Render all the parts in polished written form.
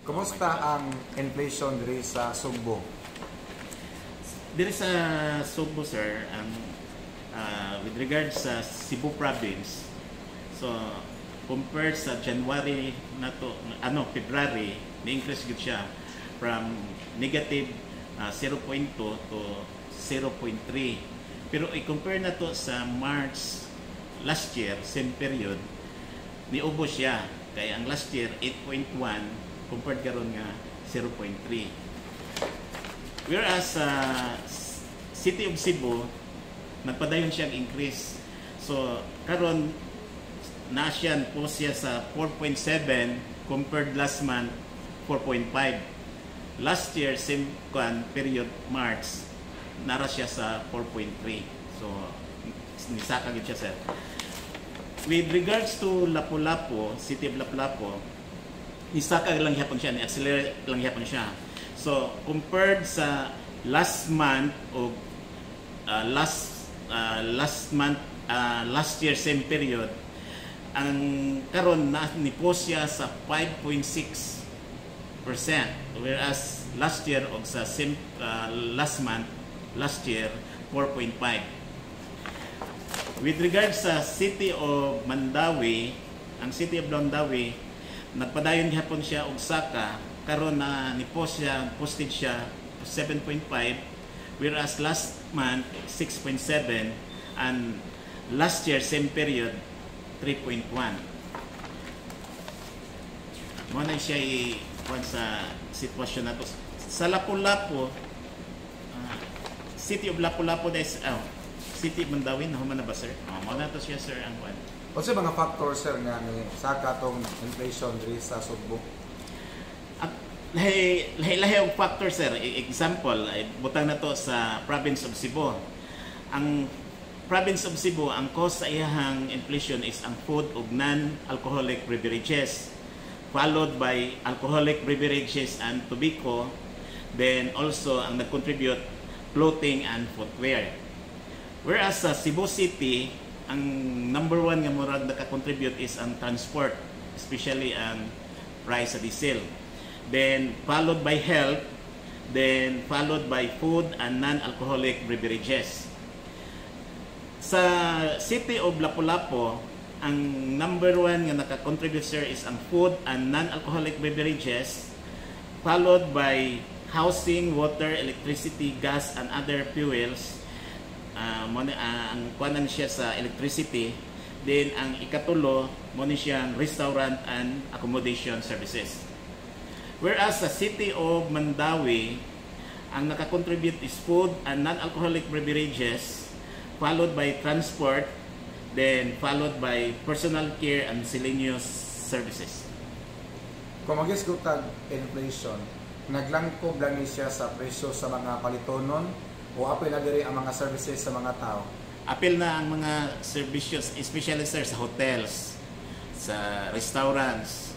Kumusta ang inflation diri sa Sugbo? Diri sa Sugbo, sir, ang with regards sa Cebu Province, so compared sa January na to, ano, February, ni-increase gyud siya from negative 0.2 to 0.3. Pero i-compare na to sa March last year, same period, niubos siya. Kaya ang last year, 8.1, compared karon nga 0.3. Whereas sa City of Cebu, nagpadayon siyang increase. So, karon na siya po siya sa 4.7 compared last month 4.5. Last year, same kwan period, March, nara siya sa 4.3. So, nisaka gid siya, sir. With regards to Lapu-Lapu, City of Lapu-Lapu, nisaka lang gyapon siya, ni-accelerate lang gyapon siya. So, compared sa last month o last last month, last year same period, ang karon na ni siya sa 5.6%, whereas last year og sa same last month last year, 4.5. With regards sa City of Mandaue, ang City of Mandaue, nagpadayon gihapon siya og saka. Karon na ni post siya posted siya 7.5, whereas last month 6.7 and last year same period 3.1. Mo na siya i kuan sa sitwasyon nato sa Lapu-Lapu, City of Lapu-Lapu des, oh, City of Mandaue. Nahuman na ba, sir? Oh, mo na to siya, sir, ang kuan. Unsa mga factors, sir, nga ni saka tong inflation diri sa Sugbo? At lahi lahi lahi og factor, sir. Example, ay butang na to sa province of Cebu. Ang province of Cebu, ang cause sa iyahang inflation is ang food ug non-alcoholic beverages, followed by alcoholic beverages and tobacco, then also ang nag-contribute, clothing and footwear. Whereas sa Cebu City, ang number one nga murag naka-contribute is ang transport, especially ang price sa diesel. Then followed by health, then followed by food and non-alcoholic beverages. Sa City of Lapu-Lapu, ang number one nga naka-contribute, sir, is ang food and non-alcoholic beverages, followed by housing, water, electricity, gas, and other fuels. Mo na, ang kuanan siya sa electricity. Then ang ikatulo, mo ni siyang restaurant and accommodation services. Whereas sa City of Mandaue, ang naka-contribute is food and non-alcoholic beverages, followed by transport, then followed by personal care and miscellaneous services. Kung mag-isgot tag inflation, naglangkob lang ni siya sa presyo sa mga palitonon o apil na diri ang mga services sa mga tao? Apil na ang mga services, especially, sir, sa hotels, sa restaurants,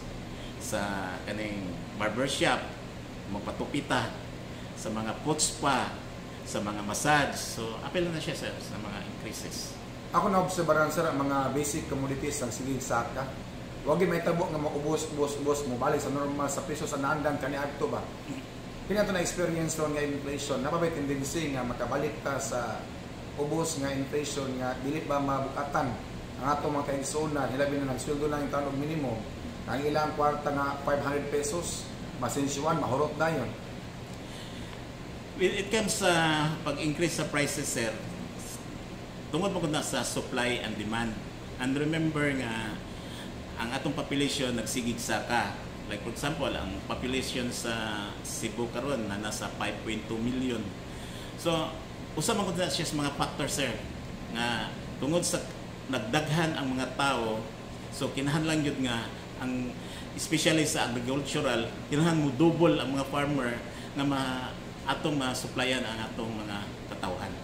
sa kaning barbershop, magpatupita, sa mga foot spa, sa mga massage. So, apil na siya, sir, sa mga increases. Ako na-obserbaran, sir, ang mga basic commodities ang sige saka. Wag may tabo nga maubos ubos ubos mo balik sa normal sa presyo sa naandan kaniadto ba. Kini ato na experience ron nga inflation, naa pa bay tendency nga makabalik ta sa ubos nga inflation nga dili ba mabukatan ang atong mga kaigsuonan, hilabi na nagsweldo lang yung taon og minimum, ang ilang kwarta nga 500 pesos masensyuan, mahurot dayon? When it comes sa pag-increase sa prices, sir, tungod mo na sa supply and demand. And remember nga ang atong population nagsigig saka. Like for example, ang population sa Cebu karon na nasa 5.2 million. So, usa man gud na siya sa mga factor, sir, nga tungod sa nagdaghan ang mga tao, so kinahanglan gyud nga ang especially sa agricultural, kinahanglan mo double ang mga farmer nga ma atong ma-supplyan ang atong mga katawhan.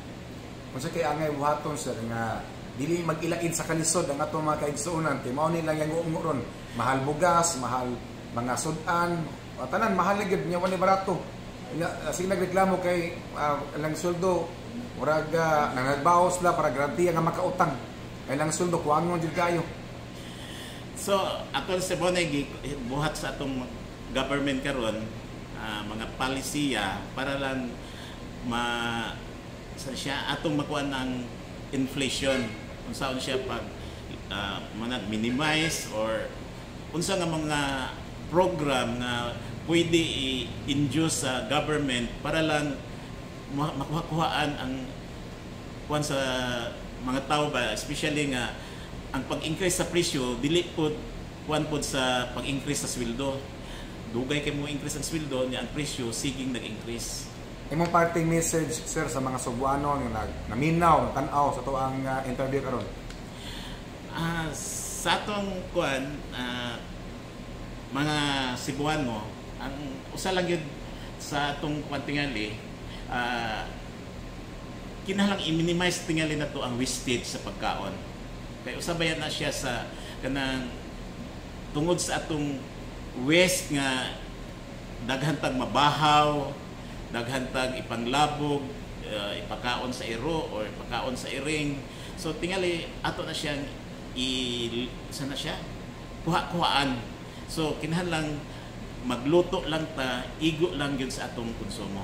Unsa kay angay buhaton, sir, nga dili mag-ilain sa kalisod ang atong mga kaigsuonan kay mao ni lang yang ungo ron, mahal bugas, mahal mga sudan, tanan mahal na gyud nya, wala barato? Nya, sige nagreklamo kay lang sweldo murag nangagbaos la para garantiya nga makautang kay lang sweldo kuangon jud kayo. So, ako sa Bonay, buhat sa atong government karon, mga palisiya para lang ma sa siya atong makuha ng inflation, unsaon siya pag mga minimize or unsa nga mga program nga pwede i-induce sa government para lang makuha-kuhaan ang kuan sa mga tao ba, especially nga ang pag-increase sa presyo dili pod kuan pod sa pag-increase sa sweldo. Dugay kay mo increase ang sweldo niya, ang presyo siging nag-increase. Imong parting message, sir, sa mga Sugbuanon nga nag naminaw, tan-aw sa atoang interview karon? Sa atong kuan, mga Cebuano, ang usa lang yun sa atong kuan tingali, kinahanglang i-minimize tingali na to ang wastage sa pagkaon. Kay usa ba yan na siya sa kanang tungod sa atong waste nga daghan tag mabahaw, daghan tag ipanglabog, ipakaon sa iro or ipakaon sa iring. So tingali ato na siyang i sa na siya kuha-kuhaan. So kinahanglan magluto lang ta, igo lang yun sa atong konsumo.